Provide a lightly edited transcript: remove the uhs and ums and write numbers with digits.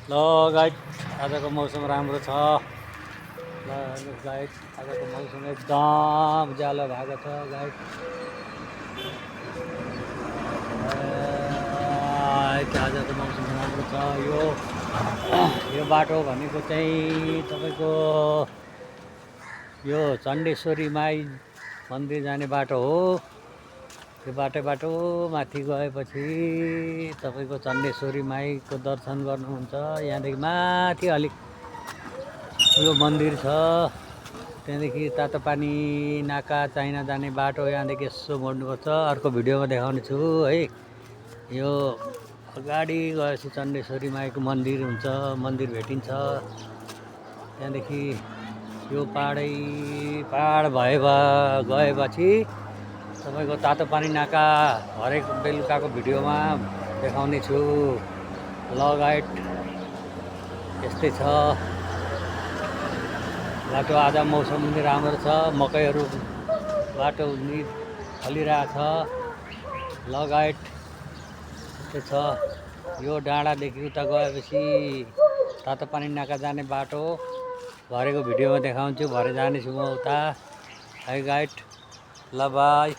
ल गाइड आजको मौसम राम्रो छ। ल हेर्नुहोस् गाइड आजको मौसम एकदम उज्यालो भएको छ गाइड। आजको मौसम राम्रो छ। यो बाटो भनेको चाहिँ तपाईँको यो चण्डेश्वरी माई मन्दिर जाने बाटो हो। यो बाटो माथि गएपछि तपाईँको चण्डेश्वरी माईको दर्शन गर्नुहुन्छ। यहाँदेखि माथि अलिक ठुलो मन्दिर छ। त्यहाँदेखि तातोपानी नाका चाइना जाने बाटो यहाँदेखि यसो मोड्नुपर्छ। अर्को भिडियोमा देखाउने छु है। यो अगाडि गएपछि चण्डेश्वरी माईको मन्दिर हुन्छ, मन्दिर भेटिन्छ। त्यहाँदेखि यो पहाड गएपछि तपाईँको तातोपानी नाका हरेक बेलुकाको भिडियोमा देखाउने छु। ल गाइड यस्तै छ बाटो। आज मौसम पनि राम्रो छ, मकैहरू बाटो पनि फलिरहेछ। ल गाइड यस्तै छ। यो डाँडादेखि उता गएपछि तातोपानी नाका जाने बाटो भरेको भिडियोमा देखाउँछु। भरे जानेछु म उता है गाइड। ल बाई।